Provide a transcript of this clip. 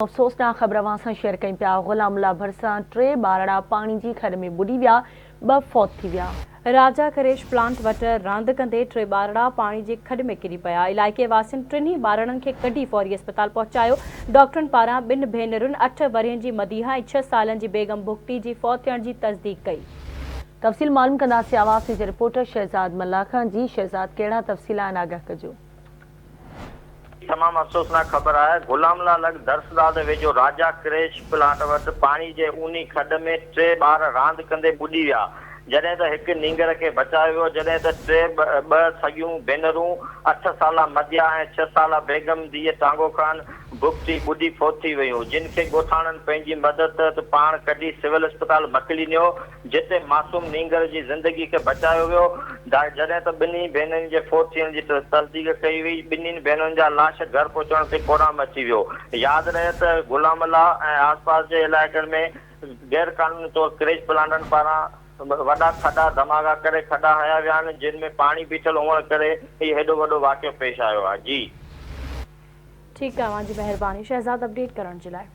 افسوسناڪ خبر اوهان سان شيئر ڪيون پيا، غلام الله ڀرسان ٽي ٻارڙا پاڻي جي کڏ ۾ ٻڏي ويا، ٻه فوت ٿي ويا. راجا ڪريش پلانٽ وٽ راند ڪندي ٽي ٻارڙا پاڻي جي کڏ ۾ ڪري پيا، علائقي واسين ٽنهي ٻارڙن کي ڪڍي فوري اسپتال پهچايو، ڊاڪٽرن پاران ٻن ڀينرن اٺ ورهين جي مديحه ۽ ڇهه سالن جي بيگم ڀگٽي جي فوت ٿيڻ جي تصديق ڪئي. تفصيل معلوم ڪنداسين آواز نيوز جي رپورٽر شهزاد ملاح کان، جي شهزاد ڪهڙا تفصيل آهن آگاهه ڪجو. تمام افسوسناڪ خبر آهي، غلام الله لڳ درسداد ويجهو راجا ڪريش پلانٽ وٽ پاڻي جي اونهي کڏ ۾ ٽي ٻار راند ڪندي ٻڏي ويا، جڏهن ته هڪ نينگر کي بچايو ويو، جڏهن ته ٽي ٻه سڳيون ڀينرون اٺ سالا مديا ۽ ڇهه سالا بيگم ڌيء ٽانگو خان بگٽي ٻڏي فوت ٿي ويون، جن کي ڳوٺاڻن پنهنجي مدد تحت پاڻ ڪڍي سول اسپتال مڪلي نيو. جتي معصوم نينگر جي زندگي کي بچايو ويو، جڏهن ته ٻنهي ڀينرن جي فوت ٿيڻ جي تصديق ڪئي وئي، ٻنهين ڀينرن جا لاش گهر پهچڻ تي ڪورام اچي ويو. ياد رهي ته غلام الله ۽ آسپاس جي علائقن ۾ غير قانوني طور ڪريش پلانٽن پاران وڏا کڏا ڌماڪا ڪري کڏا هنيا ويا آهن، جن ۾ پاڻي بيٺل هئڻ ڪري هي هيڏو وڏو واقعو پيش آيو آهي. جي. ٺيڪ آهي اوهان جي مهرباني شهزاد اپڊيٽ ڪرڻ جي لاء.